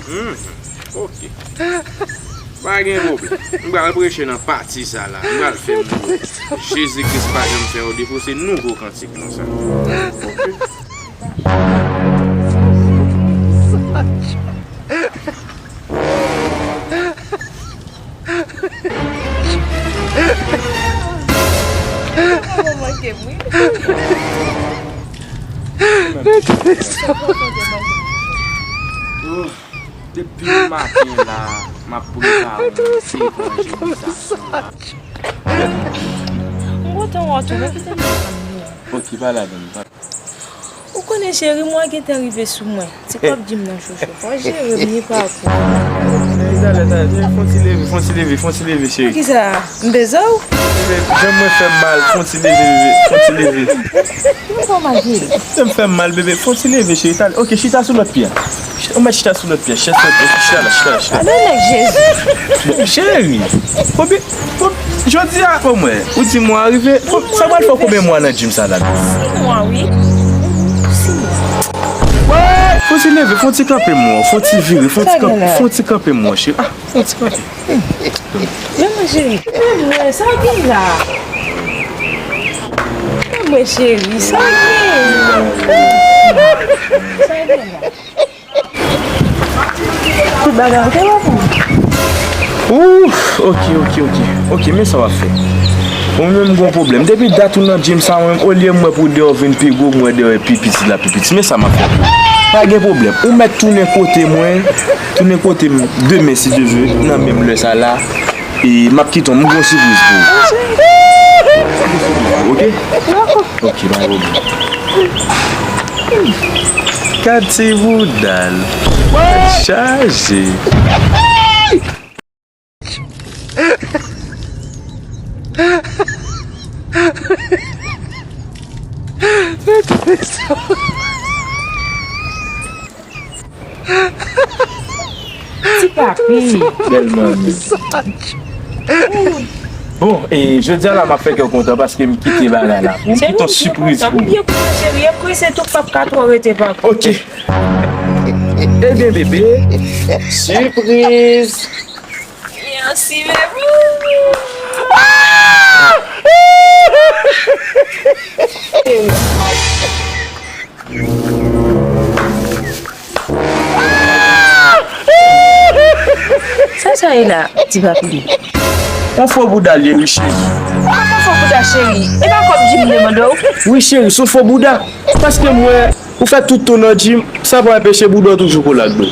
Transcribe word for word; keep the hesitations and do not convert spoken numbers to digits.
Hmm, ok. Pa gen pwoblèm. M pral preche nan pati sa la. M pral fè moun yo wè. Jezi Kris pa janm fè yo defo, se nouvo kantik nou sa. Ok. Ou manke m, wi. Oh, depi maten la, m ap prepare yon evanjelizasyon la. M kontan wè w tounen, kite m nan fanmi an. Ok, pa ladann, pa. Ou konnen, cheri, mwa gentan rive sou mwen. Ti kòb di m nan chouchou. Fò jere m, li pa pou. Talè, talè, talè, fon ti leve, fon ti leve, fon ti leve, cheri. Poukisa? M peze w? Bebe, janm mwen fè m mal, fon ti leve, bebe, fon ti leve. Mwen fè w mal, cheri. Janm fè m mal, bebe, fon ti leve, cheri, talè. Ok, chita sou lòt pye a. Chita, ou mèt chita sou lòt pye a, chita sou lòt pye a, chita la, chita la, chita la. Alò, nèg Jezi. Bon, cheri, konbyen, konbyen, jodi a, omwen, ou di mwa rive, sa pral fè w konbyen mwa nan gym sa la? Sis mwa, wi. Sis mwa. Wè, fon ti leve, fon ti kanpe mwen, fon ti vire, fon ti kanpe, fon ti kanpe mwen, cheri. Ah, fon ti kanpe. Men mwen, cheri. Men mwen, sa gen la? Men mwen, cheri, sa gen? Sa gen la? Tout bagay ok, papa? Ouf, ok, ok, ok. Ok, men sa w ap fè. Ou menm gon pwoblèm. Depi dat ou nan gym sa, mwen, olye m wè pou de w vin pi gwo, m wè de w pi piti la pi piti. Men sa m ap fè pou ou. Pa gen pwoblèm. Ou mèt tounen kote mwen, tounen kote m demen si Dye vle, nan menm lè sa la. E m ap kite w, m gon sipriz pou ou. Ok? Ok, pa gen pwoblèm. Gad ti bouda l. Chaje. Ti papi. Bèl manmi. Bon, e jodi a la, m ap fè kè w kontan paske m kite bagay la pou ou. M kite yon sipriz pou ou. Byen kontan, cheri, e kri se tou pap ka twò rete, papa. Ok. Ebyen, bebe. Sipriz. Mèsi, bebe. Sa sa ye la, ti papi? Yon fo bouda l ye, wi, cheri. Kòman fo bouda, cheri? E pa kòb gym m te mande w? Wi, cheri, se yon fo bouda. Paske m wè ou fè tout tou nan gym, sa pa enpeche bouda w toujou kolagbe.